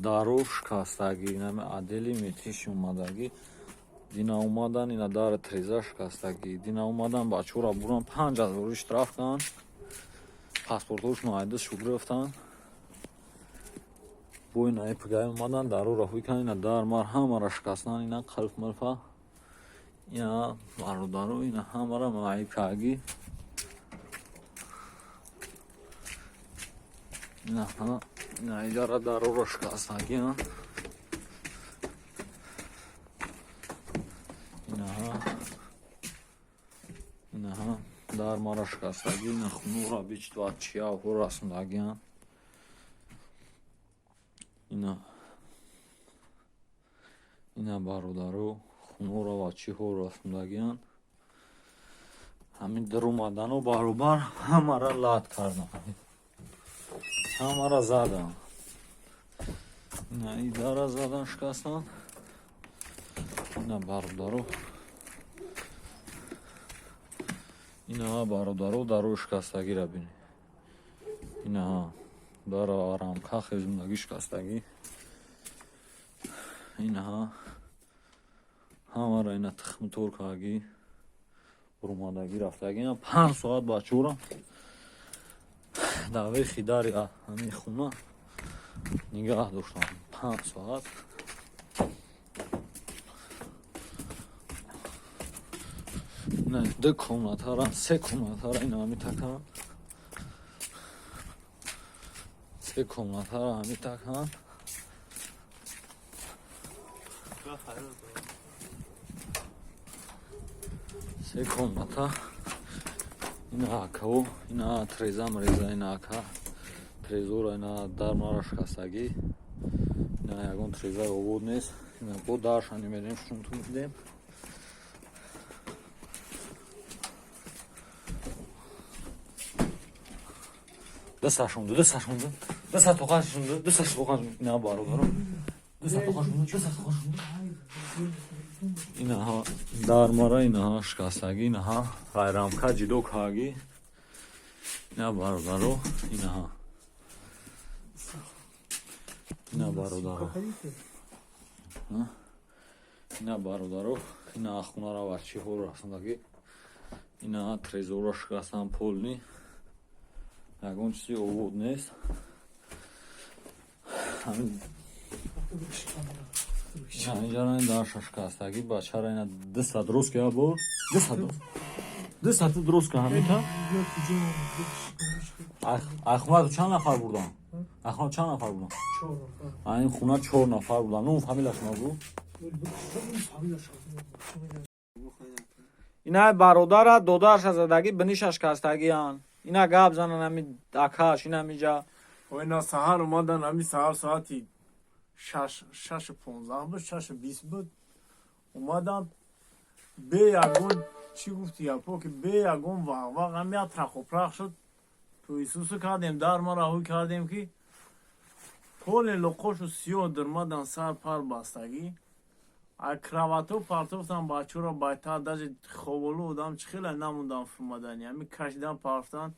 Дару шикастагӣ, инами отдели Мытищи омадагӣ. Дина омадан, ина дара треза шикастагӣ. Дина омадан, бачаҳоро буран, 5000 штраф карданд. Паспортҳошонро айдасшу гирифтанд. Бо ина эпгай омадан, даруро ҳуй карданд, ина дар мар ҳамаро шикастанд, ина қалф малфа. Ина бародаро, ина ҳамаро маъиб кардагӣ. Ина иҷара даруро шикастагӣ. Инаҳа дар мара шикастагӣ, ина хунура бичтва чиявҳо расондагианд. Ина бародаро, хунура ва чиҳо расондагианд. Ҳамин даромадану баробар ҳамаро лат карданд. Ҳамаро заданд. Ина и дара задан, шикастанд. Ина бародаро. Ина бародаро, дарои шикастагиро бинед. Ина дара арамка хезондагӣ, шикастагӣ. Инаҳа ҳамаро ина тухмтор кардагӣ, бурумадагӣ, рафтагӣ. Ина 5 соат бачаҳоро дар вехи дари ҳамин хона нигаҳ доштам. 5 соат. Ина ду комнатара, се комнатара ина ҳами такан. Се комнатара ҳами такан. Се комната. Ина акао, ина треза мреза, ина ака. Трезора ина дар мара шикастагӣ. Ина ягон треза обод нест. Ина бо даршани мерем, шунту медем. Дасташонду, дасташонду, дастатоқашонду, дасташоқашонду. Ина бародаро. Дастатоқашонду, дастатоқашонду. Инаҳа дар мара инаҳа шикастагӣ, инаҳа ғайрамка ҷидо кардагӣ. Ина бародаро, инаҳа. Ина бародаро. Ина бародаро, ина хунара ва чиҳоро расондагӣ. Ина трезорро шикастан полный. Ягон чизи обод нест. Ҳамин инҷара дарша шикастагӣ, бачара ина 200 рост ка бор, 200 рост. 200 рост ка ҳамита. Ай хона чанд нафар бурдан? Ай хона чанд нафар бурдан? Ай ин хона чор нафар бурдан. Ну фамилияшон буд? Ина бародара додарша задагӣ, биниша шикастагианд. Ина гап занан ҳами акаш, ина ҳамиҷа. Ина саҳар омадан, ҳами саҳар соати 6:15 буд, 6:20 буд. Омадан бе ягон чӣ гуфти япо ки бе ягон вағвақ ҳами як трахопрах шуд. Туисусу кардем, дар мара ҳуй кардем ки поли луқошу сиёҳ дурмадан, сар пар бастагӣ. А кровато партофтан бачаҳоро байтар, даже хоболу одам чӣ хеле намондан фурмадани. Ҳами кашидан партофтан,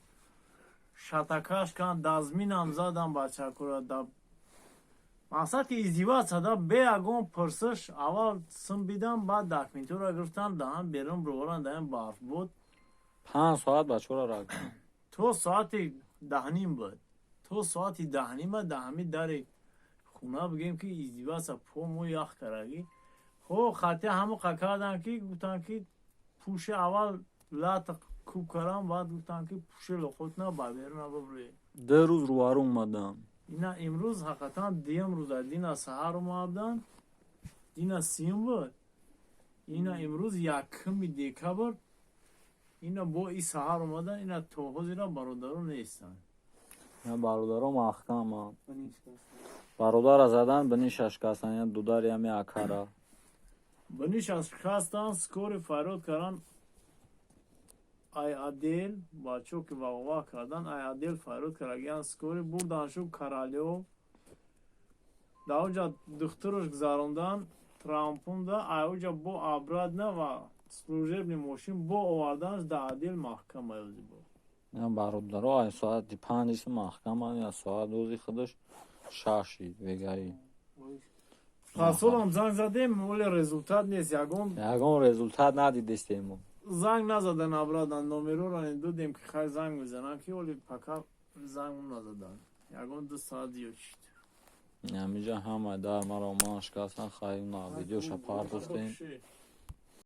шатакаш кан, дазминам задан бачакура. Да мақсад ки издеваться да бе ягон пурсиш аввал сим бидан, баъд документҳоро гирифтан, даҳан берун бироваран, даҳан барф буд. 5 соат бачаҳоро раг. То соати 10:30 буд. То соати 10:30 даҳами дари хона бигем ки издеваться по мо ях карагӣ. Хо хати ҳамоқа кардан ки гуфтанд ки пӯши аввал лат куб кардан, баъд гуфтанд ки пӯши лоқотна ба беруна бибурӣ. 2 рӯз рӯбарӯ омадам. Ина имрӯз ҳақиқатан дуюм рӯза, дина саҳар омадан, дина сиюм буд. Ина имрӯз 1 декабр, ина бо и саҳар омадан, ина то ҳозира бародаро нестанд. Ина бародаро маҳкаманд. Бародара задан, биниша шикастан, ина дудари ҳами акара. Биниша шикастан, скорый фарёд кардан, ай отдел бачаҳо ки вағвағ кардан, ай отдел фарёд кардагиян, скорый бурдан шу Королёв. Дар оҷа духтуруш гузарондан травмпункта, ай оҷа бо обратно ва служебный мошин бо оварданаш дар отдел маҳкам аёзи бо. Ина бародаро, ай соати 5 маҳкаманд, ина соат ози худаш Шаши вегаи. Пасолам занг задем, оле результат нест ягон. Ягон результат надидестем мо. Занг назадан обратно, номерора додем, ки хай занг мезанам, ки оли пока занг назадан, ягон 2 соат зиёд шид. Ҳамиҷа ҳама дар маро ман шикастан. Хай, на видеоша партофтем.